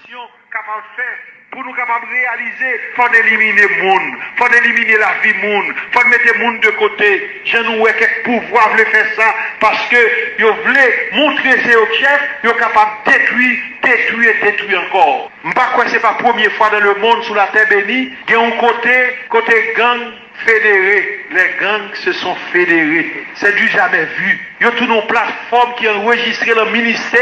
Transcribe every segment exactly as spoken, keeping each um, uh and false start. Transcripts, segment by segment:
Kapab fè pou nou kapab reyalize, fò n elimine moun, fò n elimine lavi moun, fò n mete moun de kote. Jan nou wè kèk pouvwa vle fè sa, paske yo vle montre se yo k chèf, yo kapab detwi, detwi e detwi ankò. M pa kwè se pa premye fwa dans le monde, sou latè beni, gen yon kote, kote gang federe, les gangs se sont fédérés. C'est du jamais vu. Yo tounen yon platfòm ki anrejistre nan ministè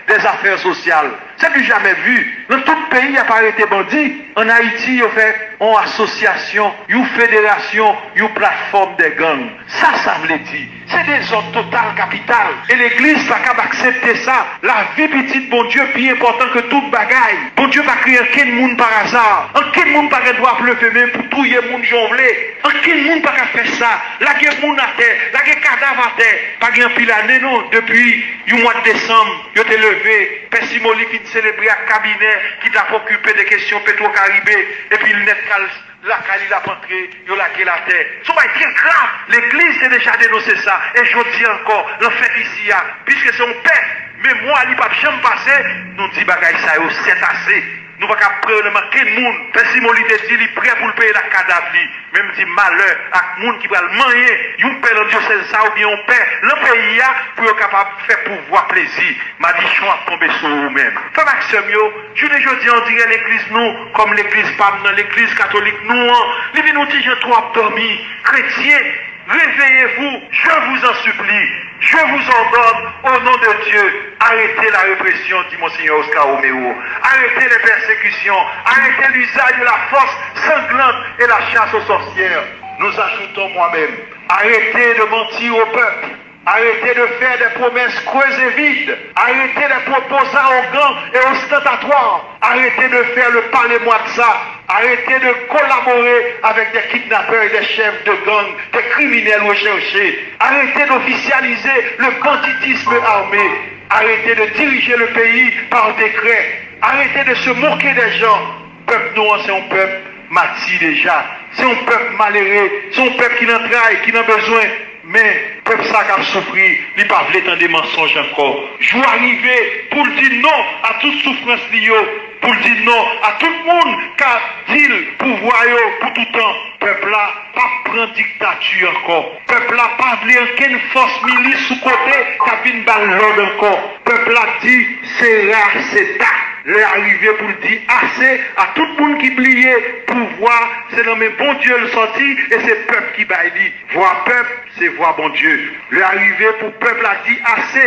dèzafè sosyal. C'est du jamais vu. Nan tout peyi, y ap arete bandi. Ann Ayiti, yo fè yon asosyasyon, yon federasyon, yon platfòm de gang. Sa, sa vle di, se dezòd total kapital. E legliz pa kab aksepte sa. Lavi pitit Bondye pi enpòtan ke tout bagay. Bondye pa kreye ankenn moun pa aza. Ankenn moun pa gen dwa ap leve men pou touye moun jan w vle. Ankenn moun pa ka fè sa. Lage moun atè, lage kadav atè. Pa gen anpil ane non, depi yon mwa desanm, yo te leve, Pè Simoli fin selebre ak kabinè ki t ap okipe de kesyon Petro Karibe, epi l nèt kal lakay li, l ap antre, yo lage l atè. Se yon bagay trè grav. Legliz te deja denonse sa, e jodi a ankò, nan fèt isi a, piske se yon pè, memwa li p ap janm pase, nou di bagay sa yo, sètase. Nou pa ka pran nan men ankenn moun. Pè Simon, li te di li prè pou l peye l ak kadav li. Men m di malè ak moun ki pral manyen yon pè nan dyosèz sa oubyen yon pè nan peyi a pou yo kapab fè pouvwa plezi. Madichon ap tonbe sou ou menm. Frè m ak sè m yo, jounen jodi a, on dirè legliz nou, kòm legliz pa m nan, legliz katolik nou an, li vin yon ti jan twòp dòmi. Kretyen, réveillez-vous, je vous en supplie, je vous ordonne, au nom de Dieu, arrêtez la répression, dit Monseigneur Oscar Romero. Arrêtez les persécutions, arrêtez l'usage de la force sanglante et la chasse aux sorcières. Nous ajoutons moi-même, arrêtez de mentir au peuple. Arrêtez de faire des promesses creuses et vides. Arrêtez les propos arrogants et ostentatoires. Arrêtez de faire le parlez-moi de ça. Arrêtez de collaborer avec des kidnappeurs et des chefs de gang, des criminels recherchés. Arrêtez d'officialiser le banditisme armé. Arrêtez de diriger le pays par décret. Arrêtez de se moquer des gens. Pèp nou an, se yon pèp mati deja. Se yon pèp malere, se yon pèp ki nan tray, ki nan bezwen. Men, pèp sa k ap soufri, li pa vle tande mansonj ankò. Jou a rive pou l di non a tout soufrans li yo, pou l di non a tout moun k ap di l pouvwa yo pou toutan. Pèp la p ap pran diktati ankò. Pèp la pa vle ankenn fòs milis sou kote k ap vin ba l lòd ankò. Pèp la di, sera, seta. Lè a rive pou l di ase a tout moun ki bliye pouvwa se nan men Bondye l sòti e se pèp ki bay li. Vwa pèp, se vwa Bondye. Lè a rive pou pèp la di ase.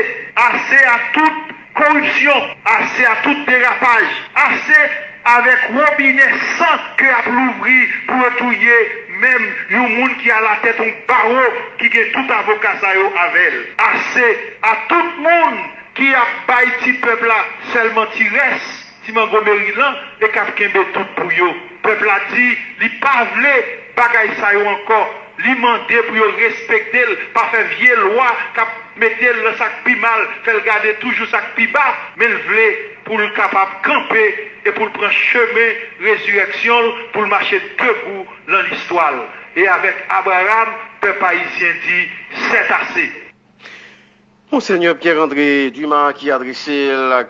Ase a tout koripsyon, ase a tout derapaj, ase avèk wobinè san ke y ap louvri pou yo touye menm yon moun ki alatèt yon bawo ki gen tout avoka sa yo avè l. Ase a tout moun ki ap bay ti pèp la sèlman ti rès, ti mango Merilan e k ap kenbe tout pou yo. Pèp la di li pa vle bagay sa yo ankò. Li mande pou yo respekte l, pa fè vye lwa k ap mete l nan sa k pi mal, fè l gade toujou sa k pi ba, men l vle pou l kapab kanpe e pou l pran chemen rezirèksyon l, pou l mache debou nan listwa l. E avèk Abraham, pèp ayisyen di, sètase. Monseigneur Pierre André Dumas qui a adressé la